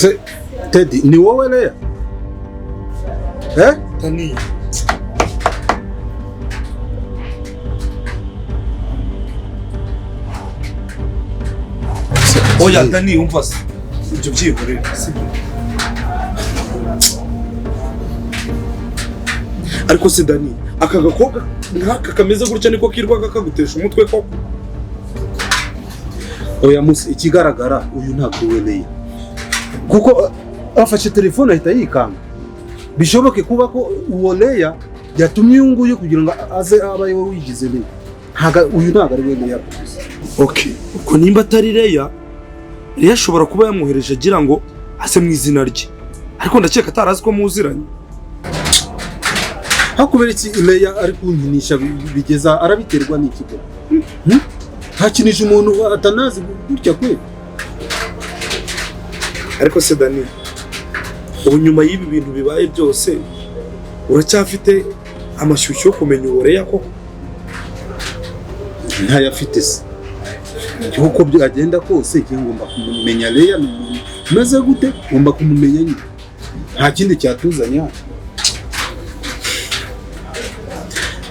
Se Teddy, ni wowe Leya? Eh? Dani. Oya Dani, umva se. Ibyo byihorere, sibyo? Ariko se Dani, aka gakobwa nk'aka kameze gutya niko kirwaga kagutesha umutwe koko? Oya musi, ikigaragara uyu ntabwo we Leya. Kuko afashe telefone ahita yikanga. Bishoboke kuba ko uwo Leya yatumye uyu nguyu kugira ngo aze abe ariwe wigize Leya. Ntago uyu ntabwo ari we Leya gusa. Okay, ubwo nimba atari Leya, Leya ashobora kuba yamwohereje agira ngo ase mu izina rye. Ariko ndakeka atarazi ko muziranye. Hakubera iki Leya ari kunkinisha bigeza arabiterwa n'iki ko? Hakinisha umuntu atanazi gutya kwe. Ariko se Dani, ubu nyuma y'ibi bintu bibaye byose uracyafite amashyushyu yo kumenya uwo Leya koko? Ntayafite se. Uko byagenda kose njye ngomba kumumenya. Leya ni umuntu umeze gute? Ngomba kumumenya nyine. Nta kindi cyatuzanye hano.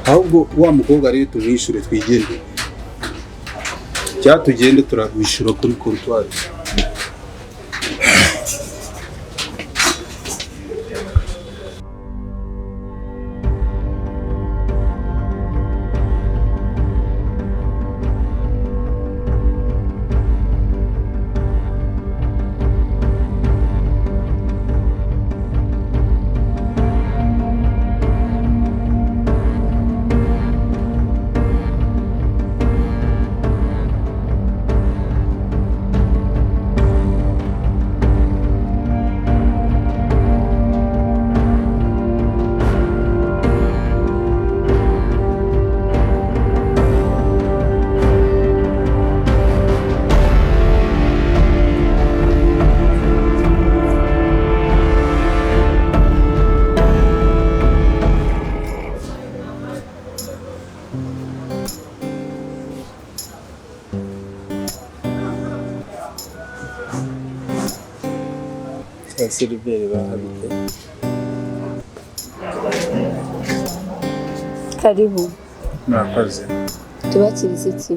Ahubwo wa mukobwa rero tumwishure twigendere. Cyatugende turabishyura kuri comptoir. Siliveri bahabite. Karibu. Murakoze. Tubakiriza iki?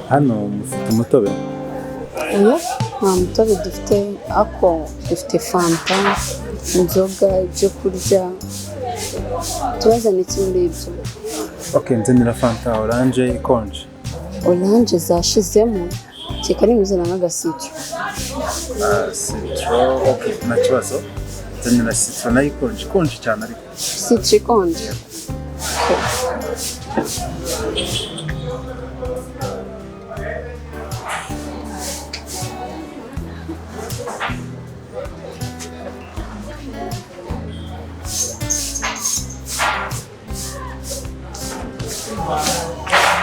Hano mufite umutobe? Oya, nta mutobe dufite, ako dufite fanta, inzoga, ibyo kurya. Tubazana iki muri ibyo? Okay, nzanira fanta oranje ikonje. Oranje zashizemo, keka nimuzana nk'agasitro. Citro, okay, nta kibazo. Nzanira citro nayo ikonje, ikonje cyane ariko. Citro ikonje. Okay.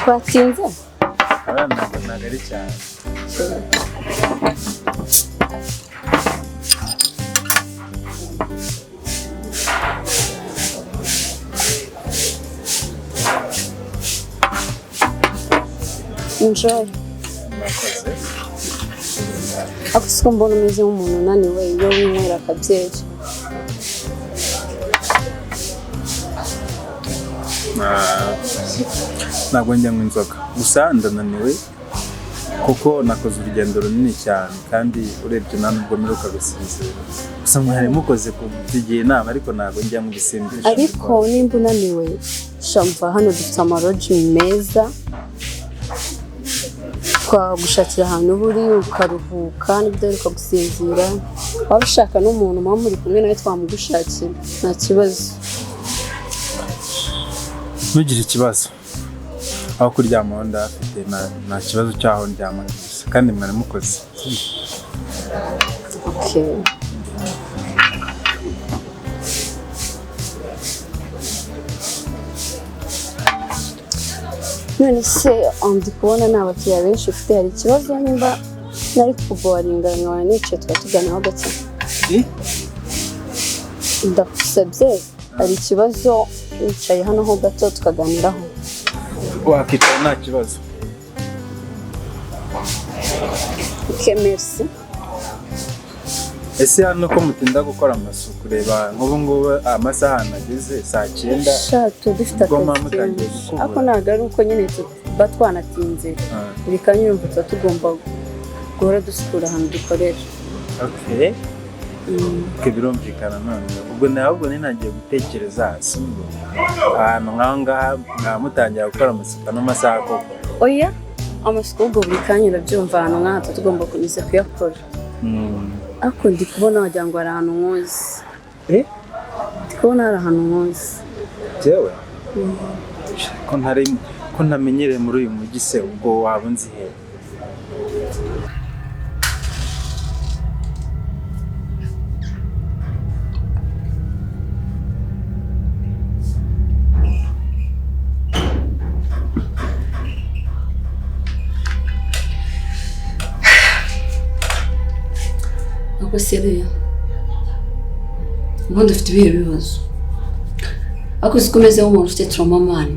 Twatinze? Abana ntabwo ari cyane. Enjoy. Murakoze. Ariko siko mbona umeze nk'umuntu unaniwe iyo winywera akabyeri. Ntabwo njya nywa inzoga, gusa ndananiwe kuko nakoze urugendo runini cyane kandi urebye nta nubwo mperuka gusinzira. Gusa mwari mukoze kutugira inama ariko ntabwo njya mu bisindisha. Ariko nimba unaniwe shamva hano dufite amaroji meza, twagushakira ahantu uba uri ukaruhuka nibyo uheruka gusinzira. Waba ushaka n'umuntu muba muri kumwe nawe twamugushakira nta kibazo. Ntugire ikibazo, aho kuryama aho ndahafite, nta kibazo cy'aho ndyama gusa kandi mwari mukoze. Okay. None se ndi kubona nta bakiriya benshi ufite, hari ikibazo nimba nari kuboringa nkaba nicaye tukaba tuganiraho gake? Ndagusabye, hari ikibazo wicaye hano ho gato tukaganiraho? Wakicara nta kibazo. Okay, merci. Ese hano ko mutinda gukora amasuku, reba nk'ubu ngubu amasaha ahantu ageze saa 9. Sha, tuba dufite Ubwo akazi mutangiye kenshi, gukubura. ariko ntabwo ari uko nyine tuba twanatinze. Buri kanya urumva tuba tugomba guhora dusukura ahantu dukorera. Okay. Okay, birumvikana. None ubwo ntabwo ninagiye gutekereza, sibwo ahantu nk'aho ngaha mwaba mutangira gukora amasuku ano masaha koko? Oya, amasuku ubwo buri kanya urabyumva, ahantu nk'aha tuba tugomba kunyuza kuyakora. Ariko ndi kubona wagira ngo hari ahantu nkuzi. Eh? Ndi kubona hari ahantu nkuzi. Jewe ko ntari ko ntamenyereye muri uyu mujyi se, ubwo waba unzi he? Ariko se Leya, ubundi ufite ibihe bibazo? Ariko uzi ko umeze nk'umuntu ufite trauma, man.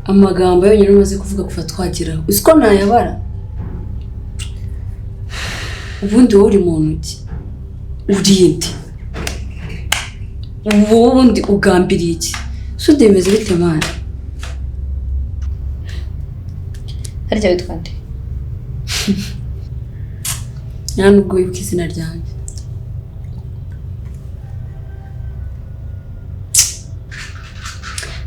Amagambo yonyine umaze kuvuga kuva twagera, uzi ko nayabara? Ubundi wowe uri muntu ki? Urinde ubundi ugambiriye iki? Se undi bimeze bite, man? Harya witwa nde? Nta nubwo wibuka izina ryanjye?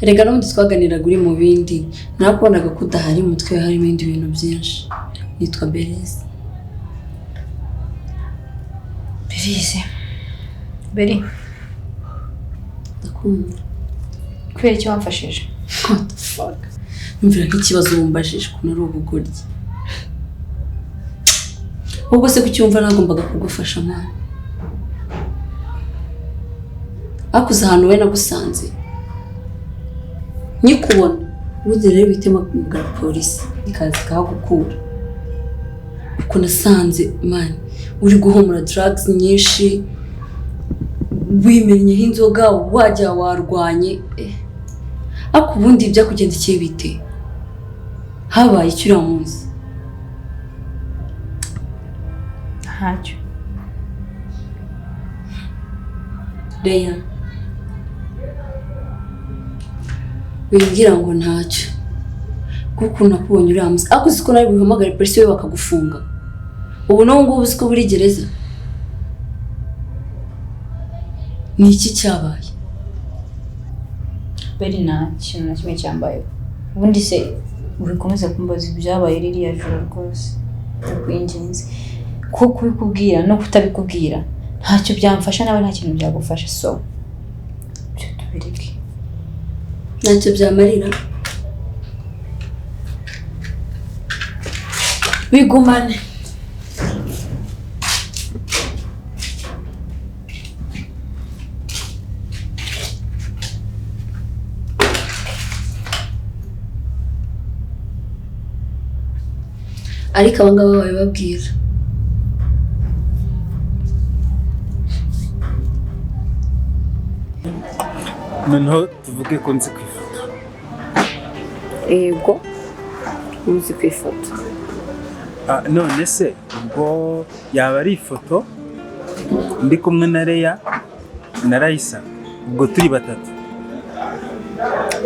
Erega n'ubundi twaganiraga uri mu bindi, nakubonaga ko udahari, mu mutwe harimo ibindi bintu byinshi. Nitwa Berize. Berize, Beri. Ndakumva. Kubera icyo wamfashije? What the fuck? Numvira nk'ikibazo wumbajije ukuntu ari ubugoryi. Ubwo se kuki wumva nagombaga kugufasha, mwana? Ariko uzi ahantu we nagusanze nkikubona? Ubundi rero wihitemo bwa polisi ikaza ikahagukura, kuko nasanze, man, uri guhumura drugs nyinshi, wimennyeho inzoga, wajya warwanye. Ariko ubundi byakugendekeye bite? Habaye icyo uriya munsi? Ntacyo. Leya, wimbwira ngo ntacyo, kuko nakubonye uriya munsi, ariko uzi ko nawe buhamagare polisi we bakagufunga? Ubu n'ubu ngubu uzi ko buri gereza? Ni iki cyabaye? Beri, nta kintu na kimwe cyambayeho. Ubundi se wikomeza kumbaza ibyabaye ririya joro rwose, ndakwinginze, kuko kubikubwira no kutabikubwira ntacyo byamfasha, nawe nta kintu byagufasha, so ibyo tubireke. Ntacyo byamarira, bigumane. Ariko aba ngaba babibabwira. Noneho tuvuge ko nzi ku ifoto? Yego, muzi ku ifoto. Ah, none se ubwo yaba ari ifoto ndi kumwe na Leya na Raisa, ubwo turi batatu?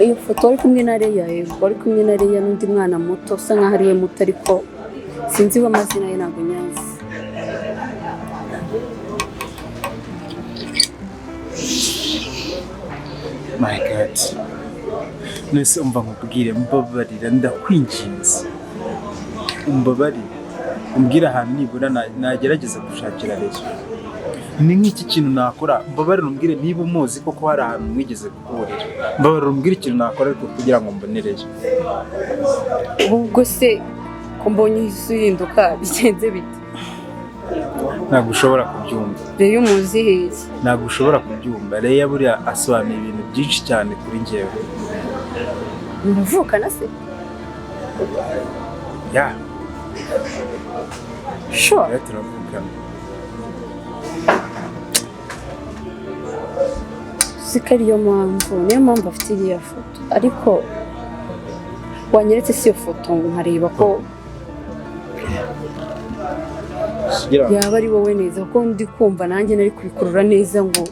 Iyo foto wari kumwe na Leya, yego, wari kumwe na Leya n'undi mwana muto usa nkaho ari we muto, ariko sinzi we amazina ye, ntabwo nyazi. My God! None umva nkubwire, mbabarira, ndakwinginze, umbabarire umbwire ahantu nibura nagerageza gushakira Leya. Ni nk'iki kintu nakora? Mbabarira umbwire niba umuzi koko, hari ahantu mwigeze guhurira. Mbabarira umbwire ikintu nakora ariko kugira ngo mbone Leya. Ubwo se ko mbonye uhise uhinduka, bigenze bite? Ntabwo ushobora kubyumva. Leya umuzi hehe? Ntabwo ushobora kubyumva. Leya buriya asobanuye ibintu byinshi cyane kuri njyewe. Muravukana se? Ya. Sure? Leya turavukana. Uzi ko ariyo mpamvu, niyo mpamvu afite iriya foto? Ariko wanyeretse si iyo foto nkareba ko Kugira ngo Yaba ari wowe neza, kuko ndi kumva nanjye nari kubikurura neza ngo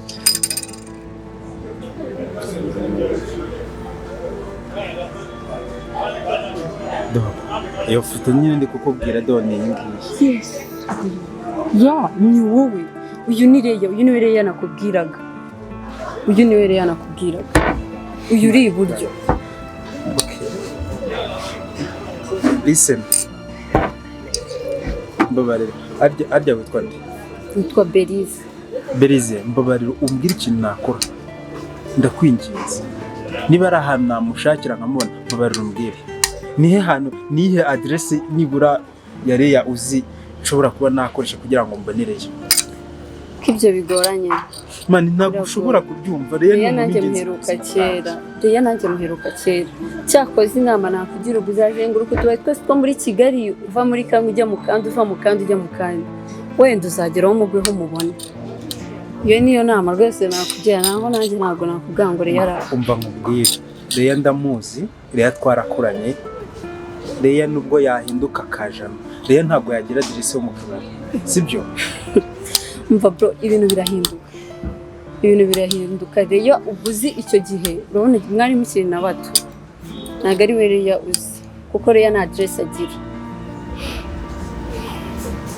Do, iyo foto nyine ndi kukubwira, do, ni iyi ngiyi. Yes, ya, ni wowe. Uyu ni Leya, uyu niwe Leya nakubwiraga, uyu niwe Leya nakubwiraga, uyu uri iburyo. Okay. Listen. Mbabarira. Arya witwa nde? Witwa Berize. Berize, mbabarira umbwire ikintu nakora. Ndakwinginze. Niba ari ahantu namushakira nkamubona, mbabarira umbwire. Nihe hantu, nihe aderesi nibura ya Leya uzi nshobora kuba nakoresha kugira ngo mbonereyo? Ko ibyo bigoranye. Man, ntabwo Biragoye. ushobora kubyumva. Leya Leya ni umuntu nanjye w'ingenzi mu muheruka buzima kera. bwanjye. Leya nanjye muheruka kera. Cyakoze inama nakugira, ubwo uzazenguruka utubari twose two muri Kigali, uva muri kamwe ujya mu kandi, uva mu kandi ujya mu kandi, wenda uzageraho umugweho umubone. Iyo niyo nama rwose nakugira, naho nanjye ntabwo nakubwira ngo Leya araho. Umva nkubwire, Leya ndamuzi, Leya twarakuranye. Leya nubwo yahinduka akajana, Leya ntabwo yagira aderesi yo mu kabari, sibyo? Umva bro, ibintu birahinduka, ibintu birahinduka. Leya ubwo uzi icyo gihe, urabona mwari mukiri na bato, ntabwo ari we Leya uzi, kuko Leya nta aderesi agira.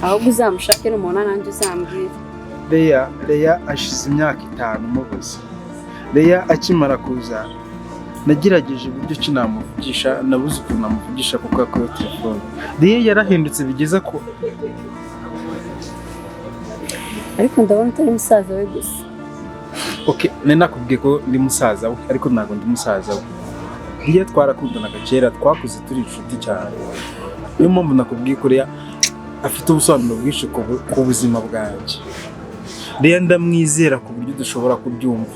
Ahubwo uzamushake n'umuntu, nanjye uzambwira. Leya ashize imyaka 5 mubuze. Leya akimara kuza nagerageje uburyo ki namuvugisha, nabuze ukuntu namuvugisha kuko yakuyeho telefone. Leya yarahindutse bigeze ko Ariko ndabona utari musaza we gusa. Okay, nari nakubwiye ko ndi musaza we, ariko ntabwo ndi musaza we. Leya twarakundanaga kera, twakuze turi inshuti cyane. Niyo mpamvu nakubwiye ko Leya afite ubusobanuro bwinshi ku buzima bwanjye. Leya ndamwizera ku buryo udashobora kubyumva.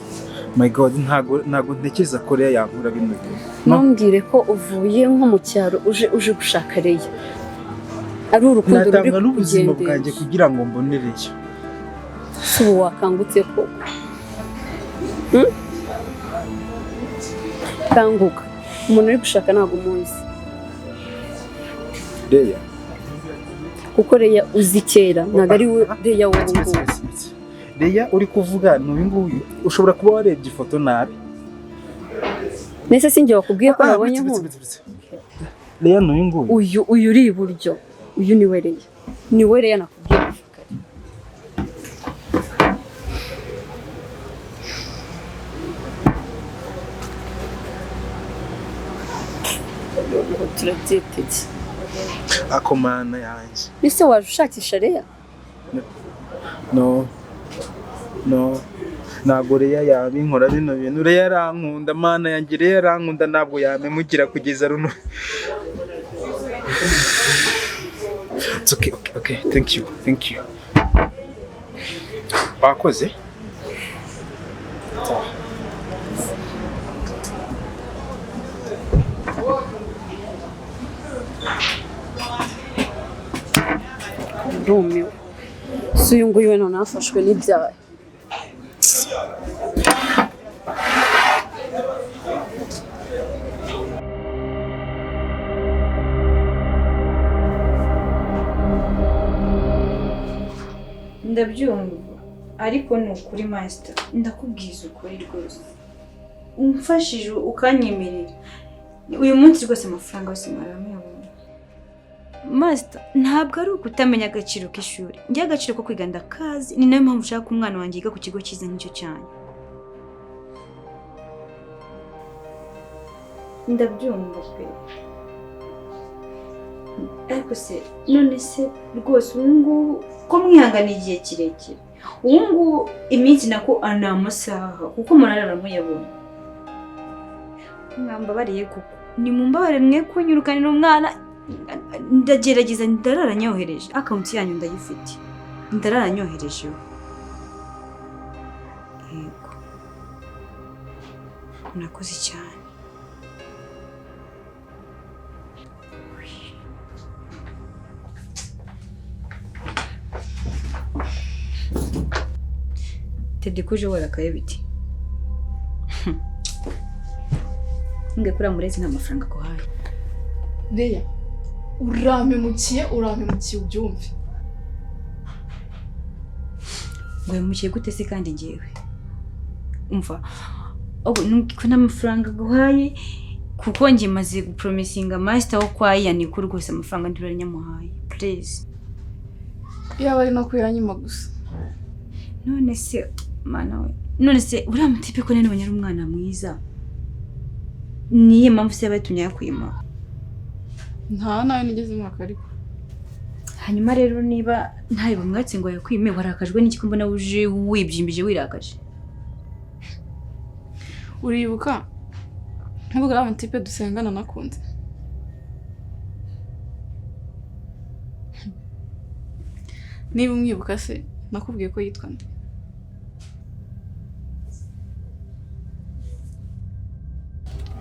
My God, ntago ntekereza ko Leya yankura bino bintu. No. Ntumbwire ko uvuye nko mu cyaro uje gushaka Leya, ari urukundo ruri Natanga n'ubuzima bwanjye kukugendesha. kugira ngo mbone Leya. Si ubu wakangutse koko? Kanguka, umuntu uri gushaka ntabwo umuzi. Leya Kuko Leya uzi kera ntabwo ari we Leya w'ubu ngubu. Leya uri kuvuga ni uyu nguyu, ushobora kuba warebye ifoto nabi. Nese sinjye wakubwiye ko Ah, nabonye buretse, nkuru? buretse, buretse. Leya ni uyu nguyu. Uyu uri iburyo, uyu ni we Leya, ni we Leya nakubwiye kuva kare. Noneho turabyitege. Akomana yanjye. Ese waje ushakisha Leya? No, no, ntabwo Leya yabinkora bino bintu. Leya arankunda, mana yanjye, Leya arankunda, ntabwo yampemugira kugeza runo. It's okay, okay, okay. Thank you, thank you. Wakoze? Ndumiwe. Si uyu nguyu we noneho afashwe n'ibyaha. Ndabyumva, ariko ni ukuri master, ndakubwiza ukuri rwose, umfashije ukanyemerera uyu munsi rwose amafaranga yose mwaramuyabona. Master, ntabwo ari ukutamenya agaciro k'ishuri, njye agaciro ko kwiga ndakazi, ni nayo mpamvu ushaka ko umwana wanjye yiga ku kigo cyiza nk'icyo cyanyu. Ndabyumva pe, ariko se none se rwose ubu ngubu ko mwihangana igihe kirekire, ubu ngubu iminsi nako ni amasaha kuko murarara muyabona. Mwambabariye koko, ni mumbabare mwe kunyurukanira umwana. Ndagerageza, ndarara nyohereje akawunti yanyu, ndayifite, ndarara nyoherejeho. Yego, murakoze cyane. Teddy, kuje warakaye biti? Nge kuriya murezi nta mafaranga aguhaye. Leya, urampemukiye, urampemukiye ubyumve. Ngo yamukiye gute se kandi ngewe? Umva, ko n'amafaranga guhaye kuko njye maze gupromisinga master wo kwa Ian ko rwose amafaranga ndura nyamuhaye. Please. Yaba ari no kuyanyima gusa. None se mana we. None se uriya mutipe ko nene ari umwana mwiza. Niye mpamvu se yabatumye yakwima? Nta nayo nigeze mwaka ariko. Hanyuma rero niba ntayo bamwatse ngo yakwime warakajwe n'iki ko mbona uje wibyimbije wirakaje? Uribuka nubwo uriya mutipe dusengana nakunze. Niba umwibuka se nakubwiye ko yitwa nde?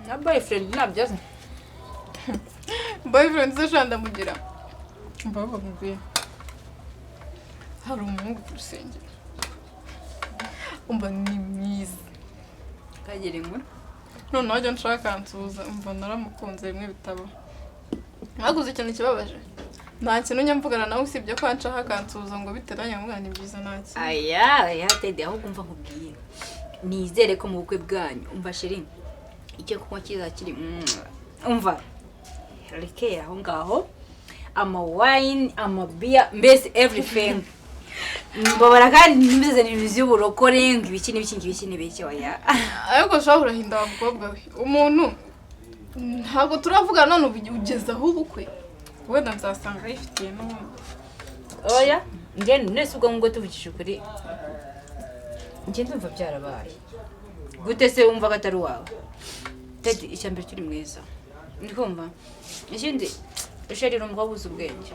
Na boyfriend nabyaza. Boyfriend se shanda mugira. Mbaba mubwiye. Hari umuhungu ku rusengero. Umva ni mwiza. Kagera inkuru. Noneho ajya nshaka nsuhuza umva naramukunze bimwe bitaba. Mwaguze ikintu kibabaje. Nta kintu njya mvugana nawe usibye ko anshaka akansuhuza ngo biteranye mwana ni byiza nta kintu. Aya, aya Teddy ahubwo umva nkubwiye. Nizere ko mu bukwe bwanyu umva chérie icyo kunywa kiza kiri umva reke aho ngaho ama wine ama beer mbese everything. Mbabara kandi ntimuzeze ibintu by'uburokore ngo ibiki n'ibiki ngibiki n'ibiki oya. Ariko shaho urahinda wa mukobwa we. Umuntu ntabwo turavugana none ugeze aho ubukwe. Wenda nzasanga yifitiye n'ubundi. Oya, njye nese ubwo ngo tuvugishije ukuri. Njye ndumva byarabaye. Gute se wumva ko atari wawe? Teddy icyambere turi mwiza. Ndikumva. Ikindi chérie urumva buze ubwenge.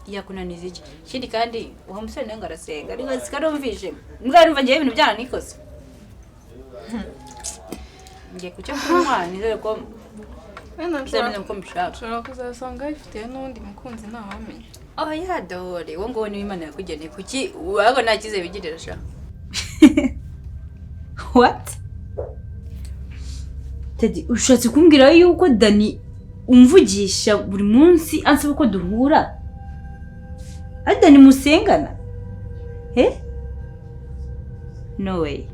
Yakunaniza iki? Ikindi kandi uwo musore nawe ngarasenga ariko sikarumvije. Mbwa numva ngiye ibintu byaranikoze. Ngiye kucyo kunywa nizere ko wenda nshobora kuzasanga yifitiye n'undi mukunzi ntawamenya. Oh ya dore, wo ngo ni Imana yakugeneye kuki wago nta kize bigirira sha. What? Teddy ushatse kumbwira yuko Dani umvugisha buri munsi ansaba ko duhura? Ari Dani musengana? Eh? No way.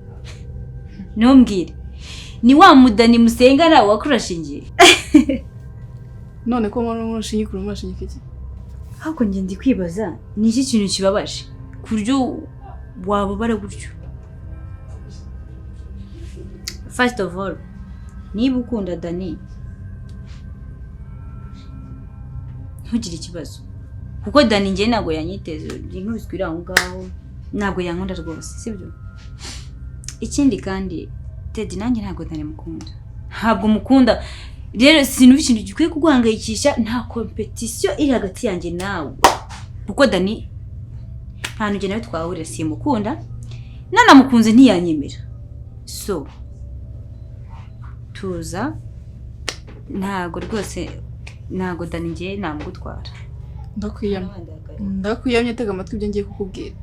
Ntumbwire. Ni wa mudani musengana wakurashingiye? None ko mbona murashingiye kuri murashingiye iki? Ahubwo njye ndi kwibaza ni iki kintu kibabaje ku buryo wababara gutyo? First of all, niba ukunda Dani ntugire ikibazo kuko Dani njye ntabwo yanyiteze inkubiswe iri aho ngaho ntabwo yankunda rwose sibyo? Ikindi kandi Teddy nanjye ntabwo Dani mukunda, ntabwo mukunda rero sinumva ikintu gikwiye kuguhangayikisha, nta competition iri hagati yanjye nawe kuko Dani nta nujye nawe twahurira simukunda nanamukunze ntiyanyemera so tuza ntago rwose ntago Dani njye namugutwara. Ndakwiyamye ndakwiyamye tega amatwi ibyo ngiye kukubwira.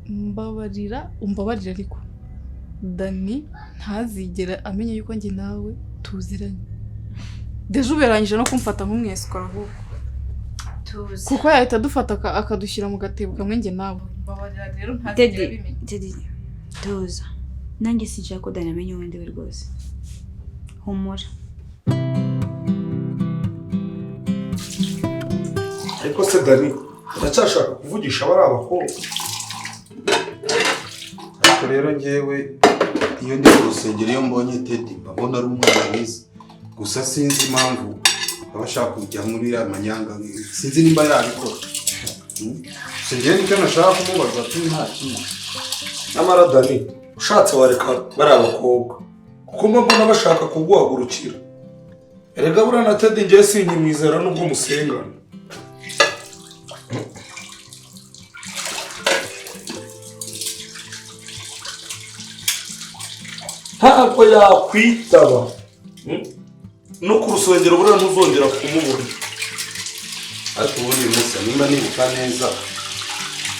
Mbabarira umbabarira ariko Dani ntazigera amenya yuko njye nawe tuziranye. Deje uberanyije no kumfata nk'umwesikora ahubwo. Tuza. Kuko yahita adufata akadushyira mu gatebo kamwe njye nawe. Mbabarira rero ntazigera abimenya. Teddy tuza. Nanjye sinshaka ko Dani amenya uwo ndi we rwose. Humura. Ariko se Dani uracyashaka kuvugisha abari abakobwa? Ariko rero njyewe iyo ndi ku rusengero iyo mbonye Teddy mbabona ari umwana mwiza gusa sinzi impamvu aba ashaka kujya muri ya manyanga sinzi nimba yabikora. Sinjye nicyo nashaka kumubaza tu nta kimwe. Nyamara Dani ushatse wareka bari abakobwa kuko mbona bashaka kuguhagurukira. Erega buriya na Teddy njye sinkimwizera nubwo musengana. Ntabwo yakwitaba no ku rusengero buriya ntuzongera kumubona. Ariko ubundi Musa nimba nibuka neza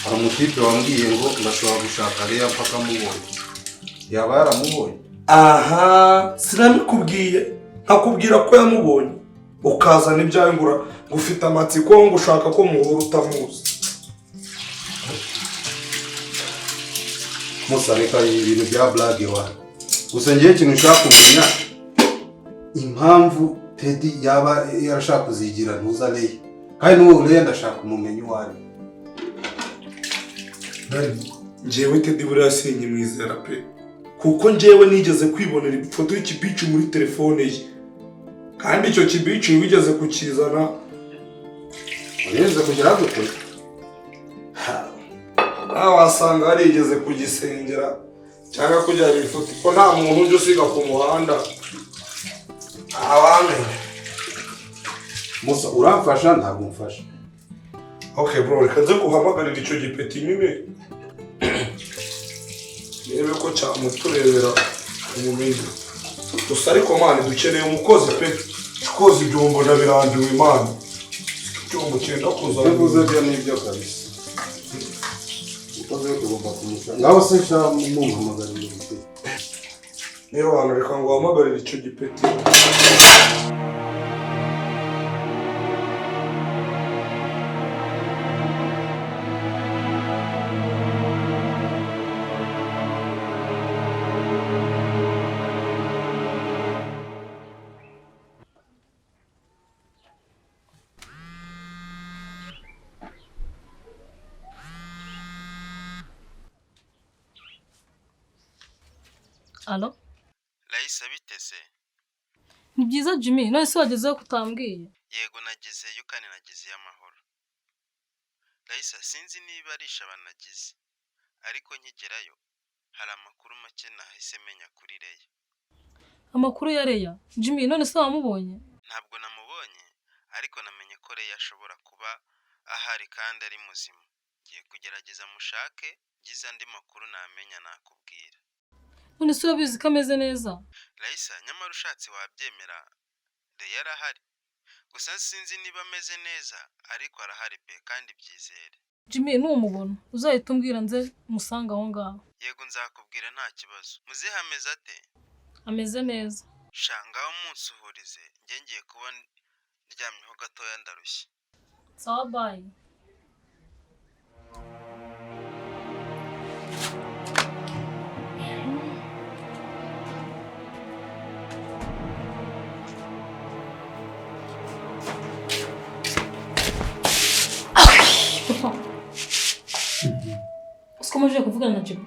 hari umutipe wambwiye ngo ndashobora gushaka Leya mpaka mubonye. Yaba yaramubonye? Aha sinabikubwiye nkakubwira ko yamubonye ukazana ibyawe ngo ufite amatsiko ngo ushaka ko muhura utamuzi. Musa, reka ibintu bya blague wawe. Gusa ngewe ikintu nshaka kumenya, impamvu Teddy yaba yarashaka kuzigira ntuza Leya, kandi n'uwo Leya ndashaka kumumenya uwo ari we. Dani, njyewe Teddy buriya sinkimwizera pe, kuko njyewe nigeze kwibonera ifoto y'ikibici muri telefone ye, kandi icyo kibici wigeze kukizana. Wigeze kugera gute? Nawe wasanga yarigeze kugisengera cyangwa kujyana ifoto, ko nta muntu ujya usiga ku muhanda ntawamenya. Musa, uramfasha ntabwo umfasha? Okay bro, reka nze guhamagarira icyo gipeti nyine rebe ko cyamuturebera umumenyi. Gusa ariko man, dukeneye umukozi pe, koza ibyombo ndabirambiwe man, icyombo cyenda kuza. Ibyo uvuze byo ni ibyo kabisa. Umukozi we tugomba kumushaka. Ngaho se sha mumpamagarira igipeti. Niba abantu, reka ngo uhamagarire icyo gipeti. Alo? Raisa, biteze? Ni byiza Jimmy, none se wagezeho kutambwiye? Yego, nagezeyo kandi nagezeyo amahoro. Raisa, sinzi niba ari ishaba nagize, ariko nkigerayo hari amakuru make nahise menya kuri Leya. Amakuru ya Leya? Jimmy, none se wamubonye? Ntabwo namubonye, ariko namenye ko Leya ashobora kuba ahari kandi ari muzima. Ngiye kugerageza mushake, ngize andi makuru namenya nakubwira. None se urabizi ko ameze neza? Raisa, nyamara ushatse wabyemera, Leya arahari. Gusa sinzi niba ameze neza, ariko arahari pe, kandi byizere. Jimmy, numubona uzahita umbwira nze musange aho ngaho. Yego, nzakubwira nta kibazo. Muzehe ameze ate? Ameze neza. Sha, ngaho munsuhurize, njye ngiye kuba ndyamyeho gatoya ndarushye. Sawa, bye. Papa, usiko amajije kuvugana na Jimmy?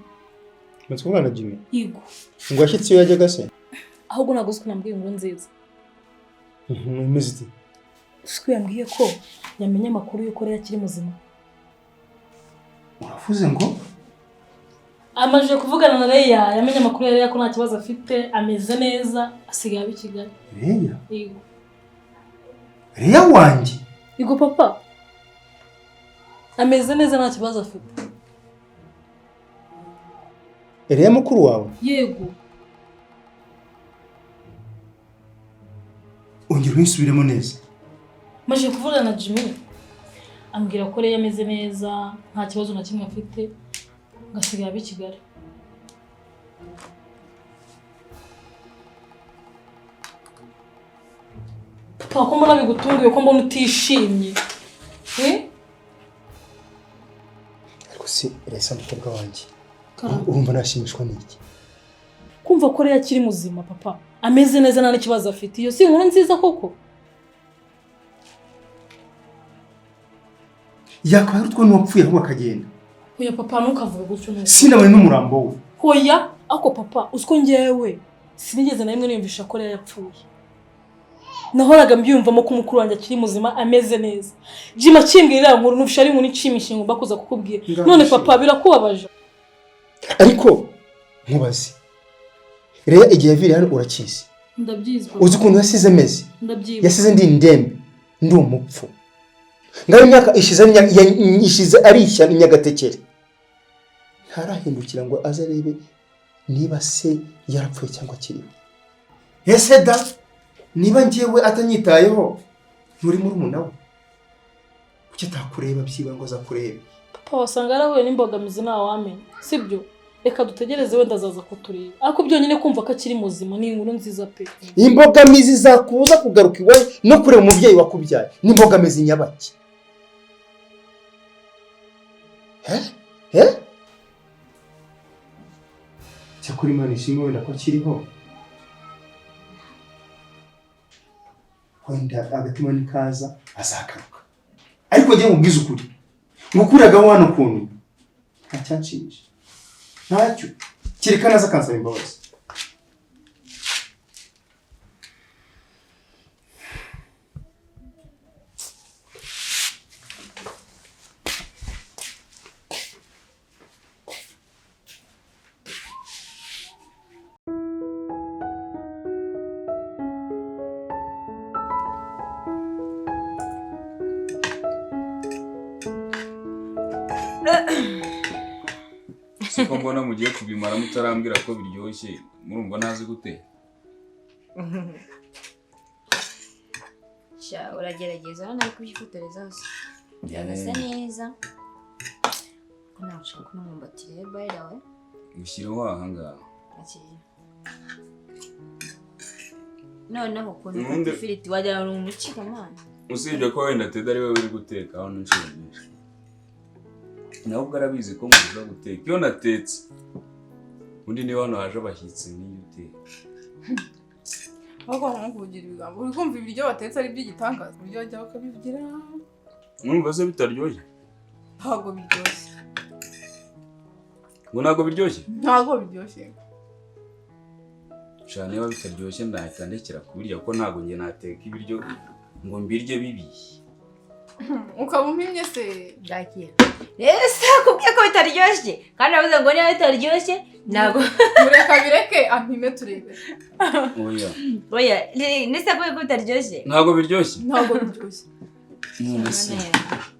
Umaze kuvugana na Jimmy? Yego. Ngo yashyitse iyo yajyaga se? Ahubwo ntabwo uzi ko nambwiye inkuru nziza. Imeze ite? Uzi ko yambwiye ko yamenye amakuru y'uko Leya akiri muzima. Uravuze ngo? Amajije kuvugana na Leya, yamenye amakuru ya Leya ko nta kibazo afite, ameze neza, asigaye aba i Kigali. Leya? Yego. Leya wanjye? Yego papa. Ameze neza nta kibazo afite. Leya mukuru wawe? Yego. Ongera ubinsubiremo neza. Maje kuvugana na Jimmy, ambwira ko Leya ameze neza, nta kibazo na kimwe afite, ngasigaye aba i Kigali. Papa, ko mbona bigutunguye, ko mbona utishimye? Ariko si Raisa mukobwa wanjye, urumva nashimishwa n'iki? Kumva ko Leya akiri muzima papa, ameze neza nta n'ikibazo afite, iyo si inkuru nziza koko? Yakaba ari n'uwapfuye ahubwo akagenda. Oya papa, ntukavuge gutyo neza. Sinabone n'umurambo we. Oya, ariko papa, uzi ko njyewe sinigeze na rimwe niyumvisha ko Leya yapfuye. Nahoraga mbyiyumvamo ko umukuru wanjye akiri muzima ameze neza. Jimmy akimbwira iriya nkuru numvisha ari inkuru inshimishije ngomba kuza kukubwira. None papa birakubabaje. Ariko nkubaze, Leya igihe yaviriye hano urakizi? Ndabyizi papa. Uzi ukuntu yasize ameze? Ndabyibuka. Yasize ndi indembe, ndi umupfu. Ngaho imyaka ishize ari ishyano Nyagatekere. Ntarahindukira ngo aze arebe niba se yarapfuye cyangwa akiriho. Ese da, niba njyewe atanyitayeho, nturi murumuna we? Kuki atakureba byibura ngo azakurebe? Papa, wasanga yarahuye n'imbogamizi ntawamenya, sibyo? Reka dutegereze wenda azaza kutureba. Ariko byonyine kumva ko akiri muzima ni inkuru nziza pe. Imbogamizi zakubuza kugaruka iwawe no kureba umubyeyi wakubyaye ni imbogamizi nyabaki. Cyakora Imana ishimwe wenda ko akiriho. Wenda agatima nikaza azagaruka. Ariko njye nkubwize ukuri. Ngukuragaho hano ukuntu ntacyanshimisha. Ntacyo. Kereka naza akansaba imbabazi. Siko mbona mugiye kubimara mutarambwira ko biryoshye, murumva ntazi gute? Sha uragerageza hano ari kubyifotoreza hose. Birasa neza. Ko nashaka kumwumbatira by the way. Ushyiraho aha ngaha. Akiri. Noneho ukuntu ifiriti wagira ngo umucika mwana. Usibye ko wenda Ted ari we uri guteka hano inshuro nyinshi. Nawe ubwo arabizi ko muza guteka. Iyo natetse undi niba hano haje abashyitsi niyo uteka. Ahubwo nko kugira ibigambo uri kumva ibiryo batetse ari by'igitangaza uburyo bajya bakabivugira. Mwumva se bitaryoshye? Ntabwo biryoshye. Ngo ntabwo biryoshye? Ntabwo biryoshye. Sha niba bitaryoshye ndahita ndekera kubirya kuko ntabwo njye nateka ibiryo ngo mbirye bibi. Ukaba umpimye se? Ndakiye. Ese kubwiye ko bitaryoshye kandi navuze ngo niba bitaryoshye ntabwo mureka bireke ampime turebe. Oya. Oya, nese kubwiye ko bitaryoshye? Ntabwo biryoshye. Ntabwo biryoshye. None se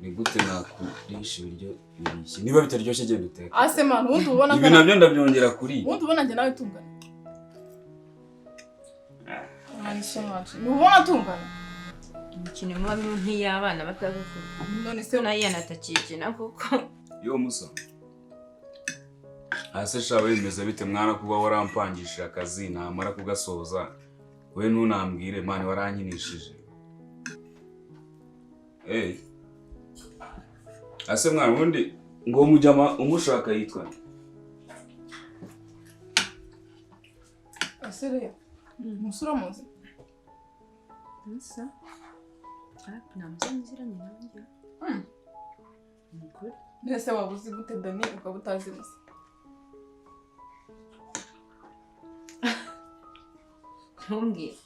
ni gute nakurisha ibiryo bibishye niba bitaryoshye genda uteke. Ase man ubundi ubona ibi nabyo ndabyongera kuri. Ubundi ubona njye nawe tungana. Man so much. Ubona tungana. Imikino muba nk'iy'abana bato none se nayo yanatakikina kuko yo musa ase shawe bimeze bite mwana kuba warampangishije akazi namara kugasoza we ntunambwire mani warankinishije. Eh ase mwana ubundi ngo mujama umushaka yitwa ase rero musura muzi musa namuzanziranye nanjye. Nukuri. Nese waba uzi gute Dani ukaba utazi Musa? Ntumbwire.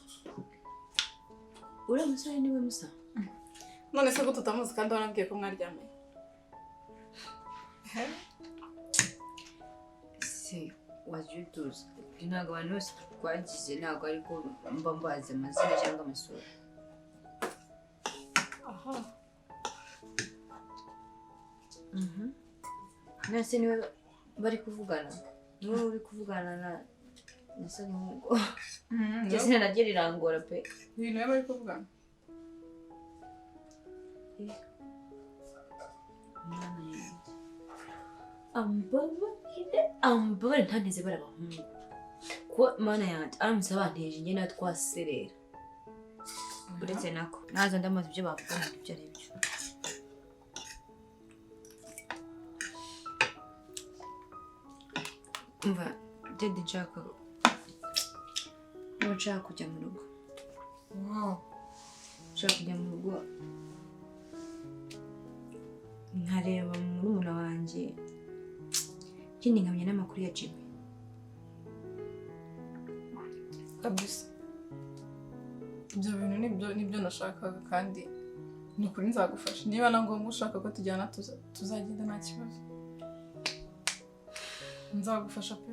Uriya musore niwe Musa? None se gute utamuzi kandi warambwiye ko mwaryamanye? Se waje utuzi. Ntabwo abantu bose twagize ntabwo ariko mba mbazi amazina cyangwa amasura. Aha. Nase niwe bari kuvugana. Niwe uri kuvugana na Samugo. Ndetse naryo rirangora pe. Uyu niwe bari kuvugana. Mwana yanjye. Ambabare ntanteze bari abahungu. Kuko mana yanjye aramutse abanteje njye nawe twaserera. Uretse nako naza ndamaze ibyo bavuga ibyo ari byo. Umva Dede nshaka kujya mu rugo. Nshaka kujya mu rugo nkareba murumuna wanjye ikindi nkamenya n'amakuru ya Jimmy. Kabisa. Ibyo bintu nibyo nashakaga kandi ni ukuri nzagufasha. Niba na ngombwa ushaka ko tujyana tuzagenda nta kibazo. Nzagufasha pe.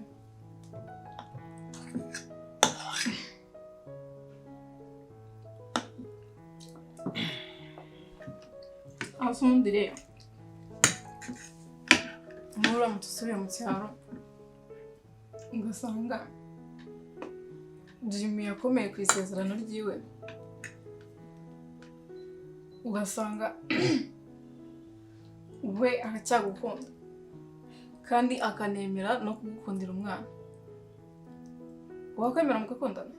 Asundi rero. Uramutse usubiye mu cyaro ugasanga Jimmy yakomeye ku isezerano ryiwe, ugasanga we aracyagukunda kandi akanemera no kugukundira umwana, wakwemera mugakundana?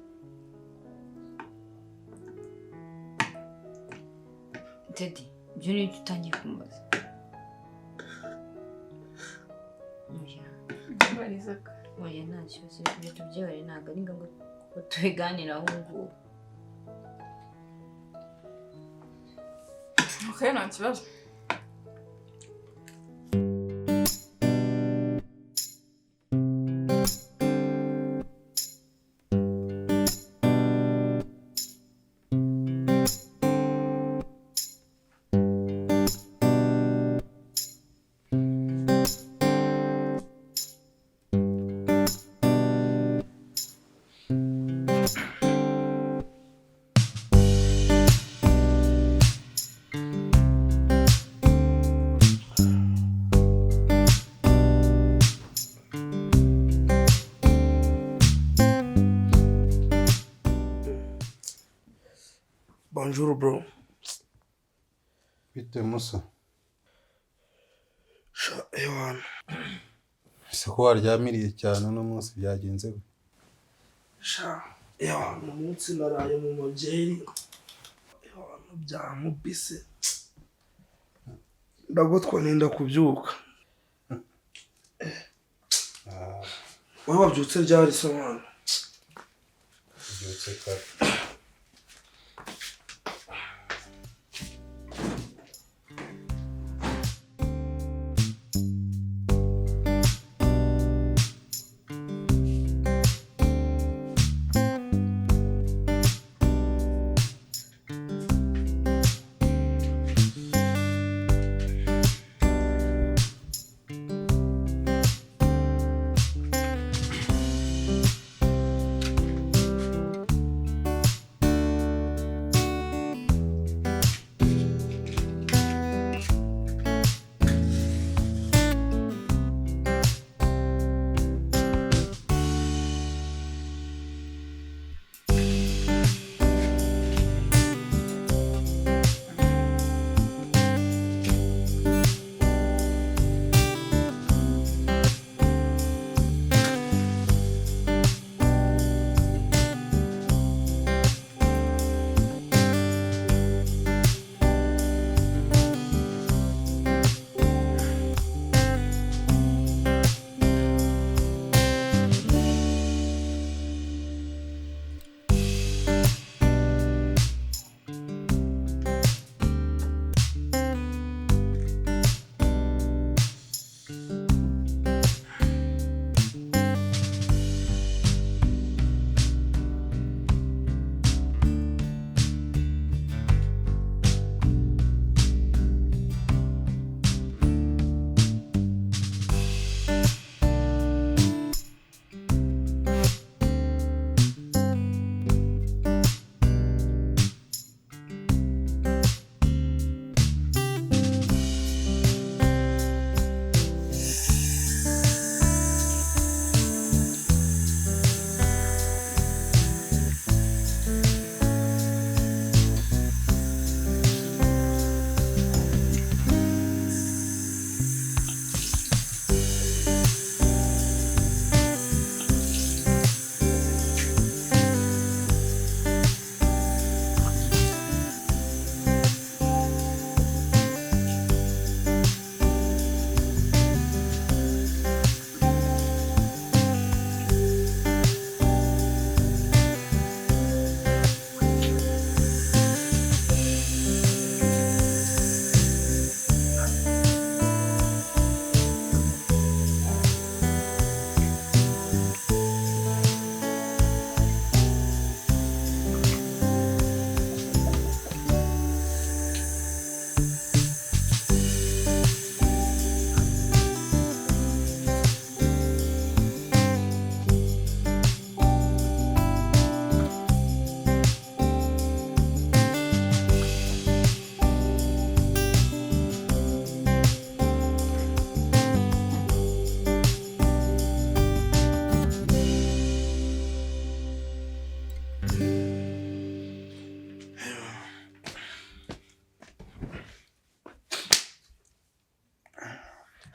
Teddy, ibyo ni ibyo utangiye kumubaza. Oya, nta kibazo, ibyo tubyihorere, ntabwo ari ngombwa ko tubiganiraho ubu ngubu. Okay, nta kibazo. Bonjour bro. Bite Musa? Sha ewana. Ese ko waryamiriye cyane uno munsi, byagenze gute? Sha ewana, umunsi naraye mu mabyeri. Ewana, byankubise. Ndagotwa nenda kubyuka. Wowe wabyutse ryari se mwana? Mbyutse kare.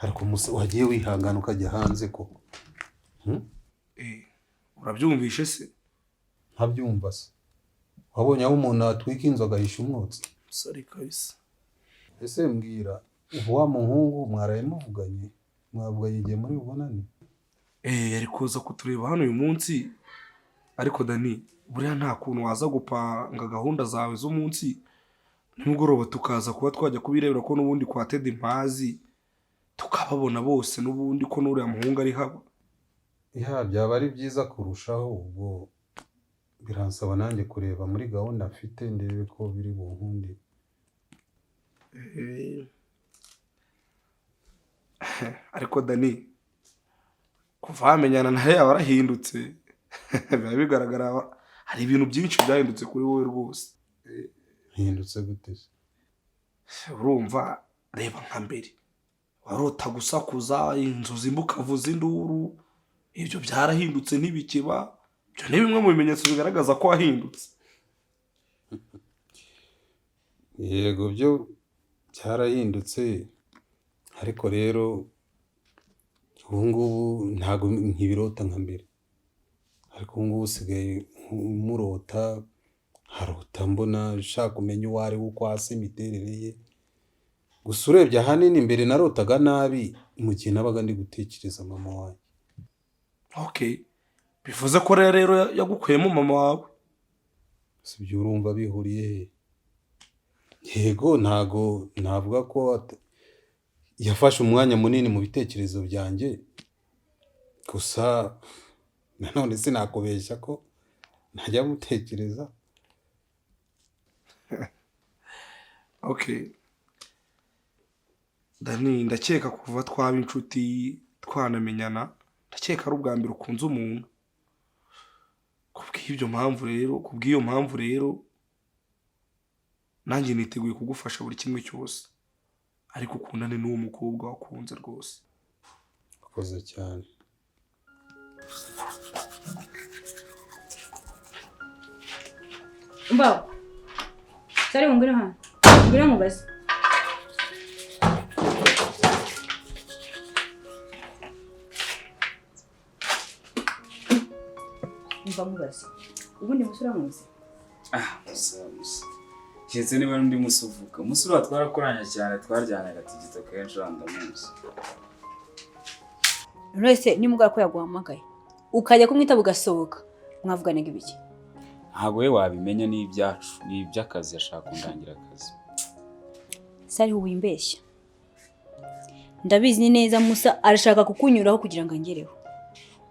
Ariko Musa, wagiye wihangana ukajya hanze koko? Urabyumvishe se? Ntabyumva se. Wabonye aho umuntu atwika inzu agahisha umwotsi? Sorry kabisa. Ese mbwira, ubu wa muhungu mwaraye muvuganye? Mwavuganye igihe muri bubonane? Yari kuza kutureba hano uyu munsi, ariko Dani buriya nta kuntu waza gupanga gahunda zawe z'umunsi nimugoroba tukaza kuba twajya kubirebera ko n'ubundi kwa Teddy mpazi tukababona bose n'ubundi ko n'uriya muhungu ari haba. Iha byaba ari byiza kurushaho, ubwo biransaba nanjye kureba muri gahunda mfite ndebe ko biri bunkunde. Ariko Dani kuva wamenyana na Leya warahindutse, biba bigaragara hari ibintu byinshi byahindutse kuri wowe rwose. Hindutse gute se? Urumva reba nka mbere warota gusakuza inzu zimbukavuza induru, ibyo byarahindutse ntibikiba. Ibyo ni bimwe mu bimenyetso bigaragaza ko wahindutse. Yego byo byarahindutse, ariko rero ubu ngubu ntabwo nkibirota nka mbere, ariko ubu ngubu usigaye murota harota mbona nshaka kumenya uwo ari we, uko asa, imiterere ye. Gusa urebye ahanini mbere narotaga nabi mu gihe nabaga ndi gutekereza mama wanjye. Okay, bivuze ko rero yagukuyemo mama wawe. Si ibyo urumva bihuriye he? Yego ntago navuga ko yafashe umwanya munini mu bitekerezo byanjye, gusa nanone sinakubeshya ko ntajya gutekereza. Okay Dani, ndakeka kuva twaba inshuti twanamenyana, ndakeka ari ubwa mbere ukunze umuntu. Kubw'ibyo mpamvu rero, kubw'iyo mpamvu rero nanjye niteguye kugufasha buri kimwe cyose, ariko ukundane n'uwo mukobwa wakunze rwose. Akoze cyane. Mbaho sari ngwino hano, ngwino mubaze. Mba mubaze ubundi musura muzi. Musa keretse niba undi musuvuka musura twarakoranye cyane, twaryanaga tigito kenshi ndamuzi. None nimugora ko yaguhamagaye ukajya kumwita bugasohoka mwavuganaga ibiki? Ntabwo we wabimenya, ni ibyacu, ni iby'akazi, ashaka kundangira akazi. Sari wimbeshya, ndabizi neza Musa arashaka kukunyuraho kugira ngo angereho.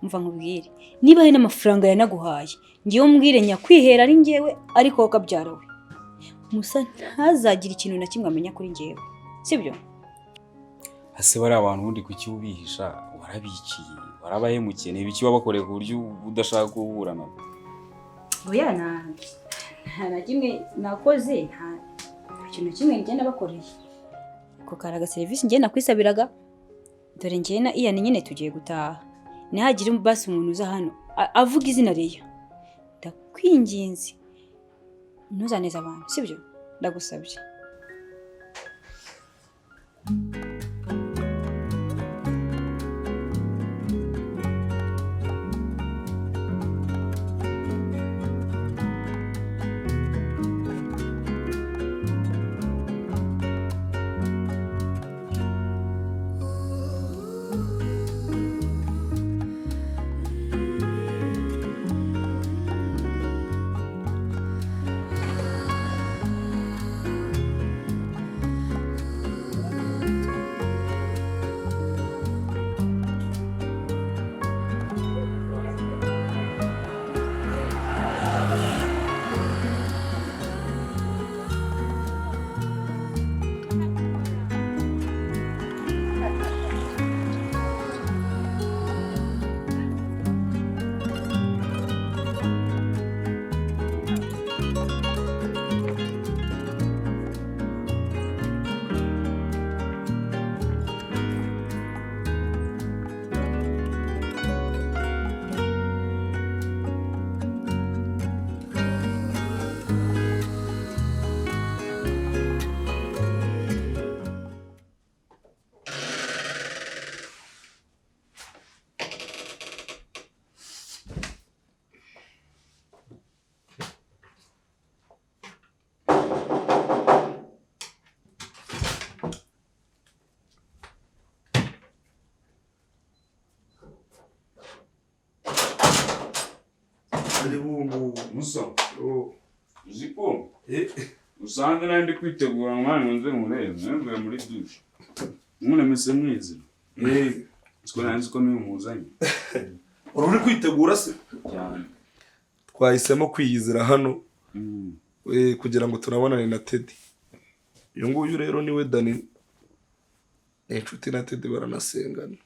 Umva nkubwire, niba hari n'amafaranga yanaguhaye ngiye umbwire nyakwihera ari ngewe, ariko wowe kabyara we Musa ntazagira ikintu na kimwe amenya kuri ngewe, sibyo? Ase bari abantu ubundi kuki ubihisha, warabikiye, warabahemukiye, ni ibiki wabakoreye ku buryo udashaka guhura nabo? Oya nta na kimwe nakoze, nta kintu kimwe njye nabakoreye. Ko karaga service njye nakwisabiraga, dore njye na Ian nyine tugiye gutaha. Nihagire basi umuntu uza hano avuga izina Leya, ndakwinginze ntuzaneze abantu, sibyo? Ndagusabye. Ari bungu musa. Uzi ko usanze nari ndi kwitegura mwana nze nkurebe, mvuye muri douche. Mwone mese mwizira. Siko nari ko niwe muzanye. Uri kwitegura se? Cyane. Twahisemo kwiyizira hano. Kugira ngo turabonane na Teddy. Uyu nguyu rero niwe Dani. Inshuti na Teddy baranasengana.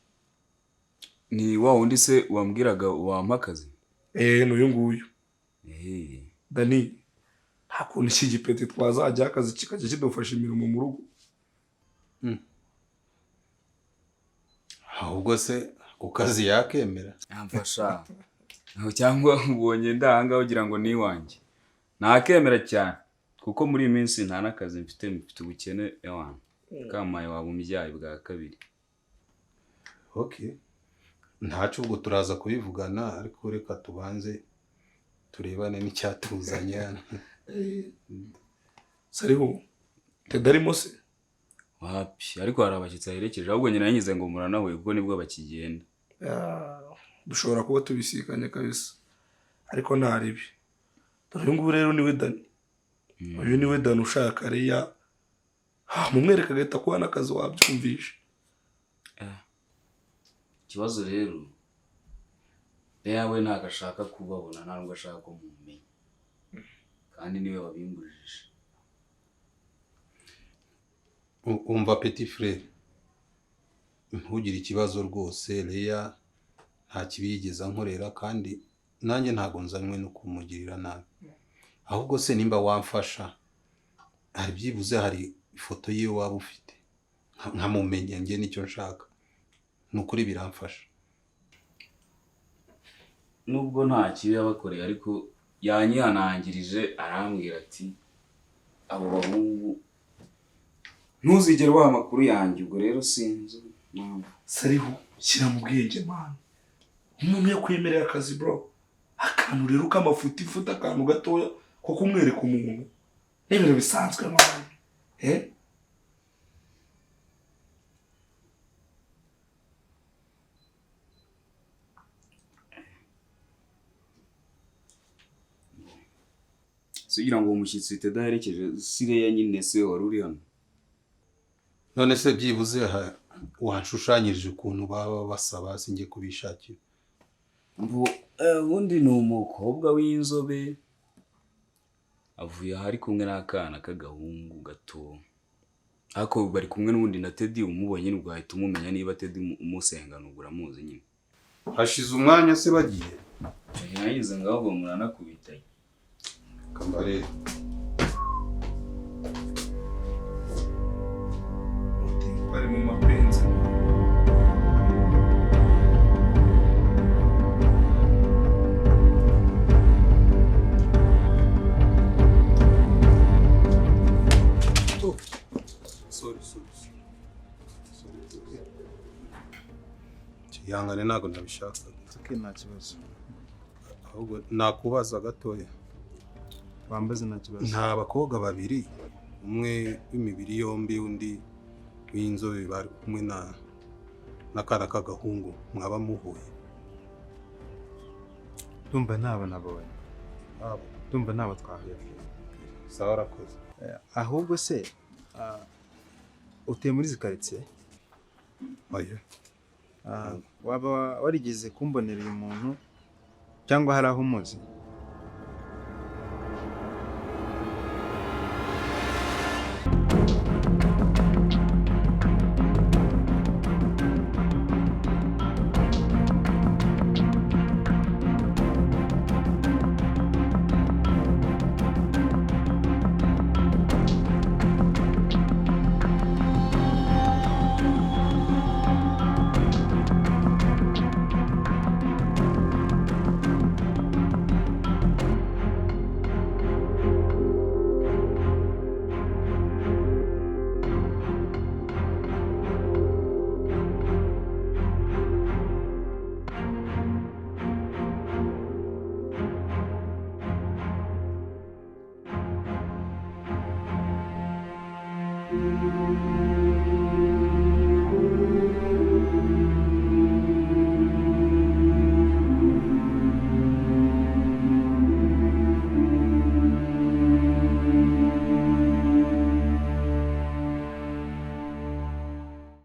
Ni wa wundi se wambwiraga wampa akazi? N'uyu nguyu. Dani, nta kuntu iki gipeti twazajya akazi kikajya kidufasha imirimo mu rugo. Ahubwo se ku kazi yakemera? Yamfasha. Cyangwa ubonye ndahanga ugira ngo ni iwanjye. Nakemera cyane kuko muri iyi minsi nta nakazi mfite, mfite ubukene yawana. Kamaye waba umubyayi bwa kabiri. Okay. Ntacu ubwo turaza kubivugana, ariko reka tubanze turebane n'icyatuzanye hano. Sariho Teddy arimo se? Wapi, ariko hari abashyitsi aherekeje, ahubwo nyina yanyize ngo muranahuye kuko nibwo bakigenda. Dushobora kuba tubisikanye kabisa, ariko nta ribi. Dore uyu nguyu rero niwe Dani. Uyu niwe Dani ushaka Leya. Mumwereka agahita kuba n'akazi wabyumvishe. Ikibazo rero Leya we ntabwo ashaka kubabona, nta nubwo ashaka ko mumenya, kandi niwe wabimbujije. Umva petit frère, ntugire ikibazo rwose. Leya nta kibi yigeze ankorera, kandi nanjye ntago nzanywe no kumugirira nabi. Ahubwo se nimba wamfasha, hari byibuze hari ifoto yiwe waba ufite nkamumenya njye nicyo nshaka. Nukuri biramfasha. Nubwo nta kibi yabakoreye, ariko yanyihanangirije arambwira ati abo bahungu ntuzigere ubaha amakuru yanjye. Ubwo rero sinzi impamvu. Sariho shyira mu bwenge man. Umuntu yakwemerera akazi bro, akantu rero k'amafuti futa, akantu gatoya ko kumwereka umuntu n'ibintu bisanzwe man. Sugira ngo umushyitsi Teddy aherekeje si Leya nyine se wari uri hano. None se byibuze wanshushanyirije ukuntu baba basaba sinjye kubishakira? Ubundi ni umukobwa w'inzobe avuye ahari kumwe n'akana k'agahungu gato, ariko bari kumwe n'ubundi na Teddy. Umubonye nubwo wahita umumenya niba Teddy umusengana ubwo uramuzi nyine. Hashize umwanya se bagiye? Nayize ngaho muranakubitanye. Kambare bari mu mapenzi. Sorry. Ihangane ntabwo nabishaka. Okay, nta kibazo. Ahubwo nakubaza gatoya. Wambaze nta kibazo. Nta bakobwa babiri, umwe w'imibiri yombi undi w'inzobe bari kumwe na n'akana k'agahungu mwaba muhuye? Ndumva ntabo nabonye. Ndumva ntabo twahuye. Sawa, urakoze. Ahubwo se utuye muri izi karitsiye? Oya. Waba warigeze kumbonera uyu muntu cyangwa hari aho umuzi? Thank you.